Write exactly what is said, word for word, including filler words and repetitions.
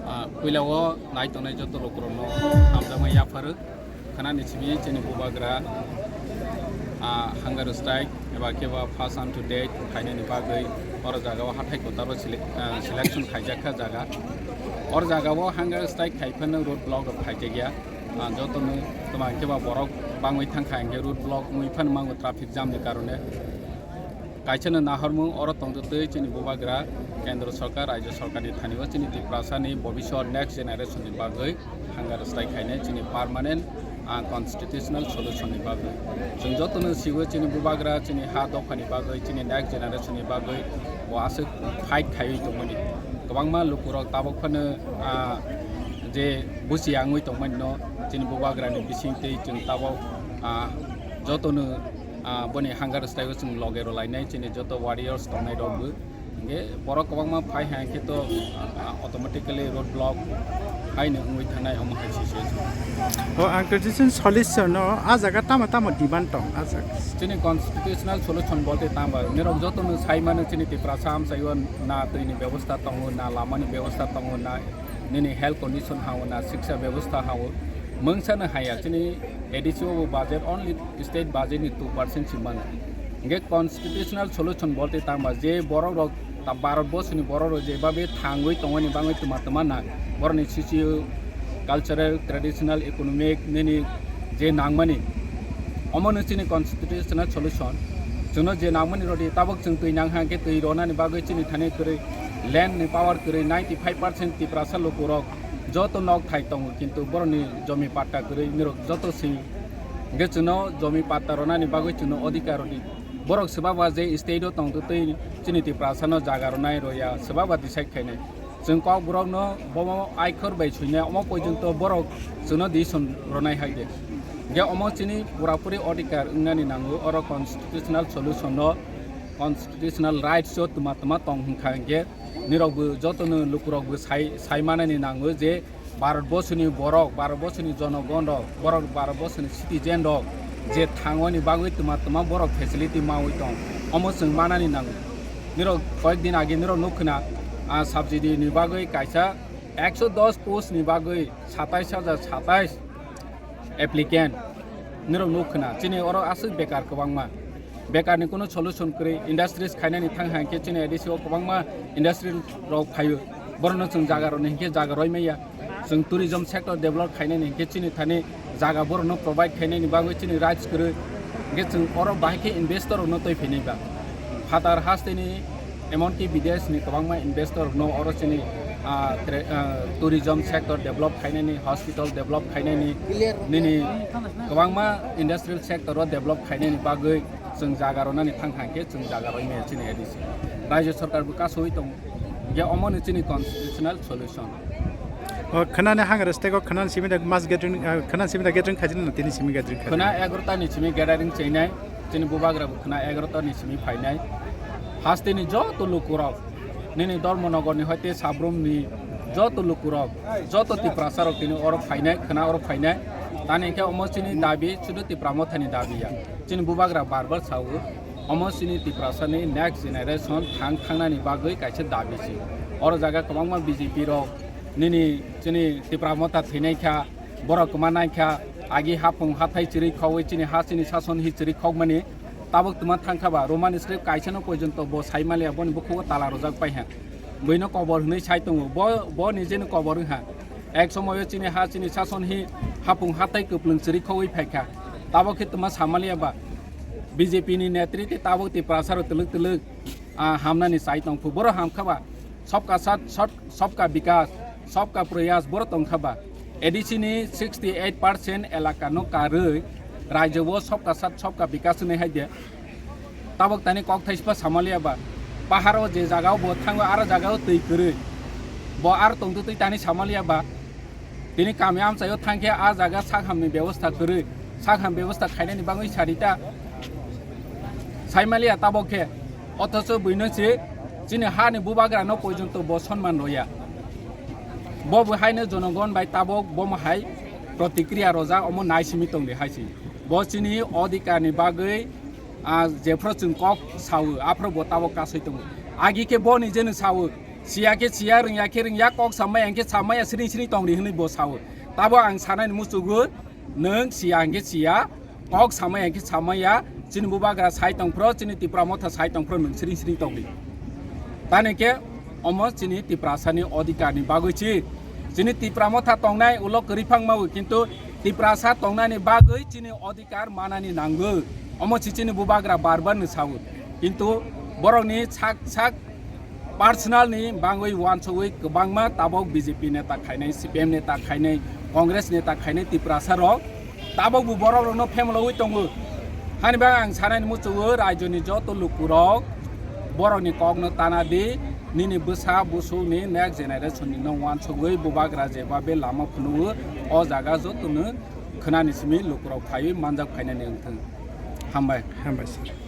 Ah, puila o nai tongnai joto lukurokno hamjakma yapharo. Khwnani simi chini bubagra, ah, hunger strike eba khe ba fast and to death khainani bagwi oro jaga o hathai kotaro sele-, ah, selection khaijak kha jaga. Oro jaga o hunger strike khai phano road block rok khaijakya. Ah, jotono toma khe ba borok bangwi thangkha hinkhe road block wngwi phano mango traffic jam ni karone. Kaisano nahormung oro tongtwtwi chini bubagra Kendra Sorkar, Rajya Sorkarni thanio chini Tiprasani bobiswt next generation ni bagwi hunger strike khainai chini permanent, ah, constitutional solution ni bagwi. Chwng jotono sigo chini bubagra chini ha dophani bagwi chini next generation ni bagwi bo aswk fight khaiwi tongmani. Kwbangma lukurok tabuk phano, ah, je busi yangwi tongmani no chini bubagrani bisingtwi chwng tabuk, ah, jotono ah, boni hunger strike o chwng loge rwlainai chini joto warriors tongnai rok bo. Hinkhe borok kwbangma phai hai khe to, ah, automatically road block haino wngwi thangnai omo hai situation. O ang constitution solution no a jaga tamo tamo demand tong a jaga. Chini constitutional solution bolte tangba nirok jotono sai mano chini Tiprasa amchaio na twi ni bebosta tongo, na lama ni bebosta tongo, na nini health condition hao, na shiksha bebosta hao, mungsa no haya chini A D C o bo budget only state budget ni two percent si mano. Hinkhe constitutional solution bolte tangba je borok rok ta Bharat borsoni borok rok je babe thangwi tongmani bangwi tuma tuma na borokni socio cultural, traditional, economic nini je nangmani omo no chini constitutional solution. Chwngno je nangmani rodi tabok chwng twi nang hang khe twi ronani bagwi chini thani kwrwi land ni power kwrwi ninety five percent Tiprasa lukurok joto nok thai tongo, kintu borokni jomi patta kwrwi nirok joto sing. Hinkhe chwngno jomi patta ronani bagwi chwngno odhikar rodi. Borok swbaba je state o tongtwtwi chini Tiprasano jaga ronai roya, swbaba decide khainai. Chwng kokborokno bomo aikhor bai suinai, omo porjonto borok chwngno decision ronai hai de. Hinkhe omo chini purapuri odhikar wngnani nango, oro constitutional solution no, constitutional rights o tuma tuma tong hwnkha hinkhe nirokbo jotono lukurokbo sai, sai manani nango je Bharat borsoni borok, Bharat borsoni jonogon rok, borok Bharat borsoni citizen rok je thangmani bagwi tuma tuma borok facility maui tong, omo chwng manani nango. Nirok koyek din age nirok nukkhwna, ah, subsidy ni bagwi kaisa ekso dos post ni bagwi satais hajar satais applicant nirok nukkhwna. Chini oro aswk bekar kwbangma. Bekarni kuno solution kwrwi, industries khainani thang hai khe chini A D C o kwbangma industry rok phaio. Borokno chwng jaga rwni hinkhe jaga roi maya. Chwng tourism sector develop khainani hinkhe chini thani jaga borokno provide khainani bagwi chini rights kwrwi. Hinkhe chwng oro bahai khe investor rokno twi phainai ba. Phatar hasteni emonki bidesh ni kwbangma investor rokno oro chini, ah, tre-, ah, tourism sector develop khainani, hospital develop khainani, nini kwbangma industrial sector o develop khainani bagwi chwng jaga rwnani thang thang khe chwng jaga rwi maya chini A D C. Rajya Sorkar bo kasui tongo. Hinkhe omo ni chini constitutional solution. O khwnani hunger strike o khwnani simi da mass gathering, ah, khwnani simi da gathering khaijani na tini simi gathering khaijani? Khwna egarota ni simi gathering chainai, chini bubagra bo khwna egarota ni simi phainai. Hasteni joto lukurok, nini Dharmanagar ni hoite Sabrum ni joto lukurok, joto Tiprasa rok tini oro phainai, khwna oro phainai. Tani khe omo chini dabi, sudu Tipra Motha ni dabi ya. Chini bubagra bar bar sao, omo chini Tiprasa ni next generation thang thangnani bagwi kaisa dabi si. Oro jaga kwbangma B J P rok, nini chini Tipra Motha thwinai kha, borok kwma nai kha, agi hapung hathai chiri khogwi chini ha chini sason hi chiri khogmani tabuk twma thang kha ba, Roman script kaisa no porjonto bo sai maliya, boni bukhugo tala rwjak pai ha. Buino kobor hwnwi sai tongo, bo, bo nijeno kobor wng ha. Ek somoyo chini ha chini sason hi hapung hathai kwplwng chiri khogwi phai kha. Tabuk khe twma sa maliya ba, B J P ni netritwi tabuk Tiprasa rok twlwk twlwk, ah, hamnani chai tong phu. Borok ham kha ba, sabka sat, sat, sabka bikas, sabka prayas, borok tong kha ba. A D C ni sixty eight percent elaka no karwi, rajyo o sabka sat, sabka bikas hwnwi hai de. Tabuk tani kok thaispa samaliya ba. Paharo je jaga o bo thango, aro jaga o twi kwrwi. Bo aro tongtwi twi tani samaliya ba. Tini kami amchaio thangkhe a jaga sakham ni bebosta kwrwi, sakham bebosta khainani bagwi sarita saimaliya tabok khe, othocho buino se chini hani bubagrano porjonto bo sonman roya. Bo bo haino jonogon bai tabok bomo hai protikriya rojak, omo naisimi tongdi haisi. Bo chini odhikarni bagwi, ah, jephru chwng kok sao, aphru bo tabok kasui tongo. Agi khe bo nijeno sao, Siya khe siya, rwngya khe rwngya, kok samaya hwnkhe samaya, sring sring tongdi hwnwi bo sao. Tabo ang sanani muchungo, nwng siya hwnkhe siya, kok samaya hwnkhe samaya, chini bubagra sai tongphro, chini Tipra Motha sai tongphro, nwng sring sring tongdi. Tani khe omo chini Tiprasani odhikarni bagwi si. Chini Tipra Motha tongnai ulo kwrwi phangma, kintu Tiprasa tongnani bagwi chini odhikar manani nango. Omo si chini bubagra bar bar ni sao. Kintu borokni sak sak personal ni bangwi uansugwi kwbangma tabok B J P neta khainai, C P M neta khainai, Congress neta khainai Tiprasa rok tabok bo borok rokno phemlowi tongo. Hani bang ang sanani muchungo, raijoni joto lukurok borokni kokno tana di, nini bwsa busukni next generation ni no uansugwi bubagra jeba be lama phunukgo, o jaga jotono khwnani simi lukurok phaiwi manjak phainani wngthung. Hambai. Hambai sir.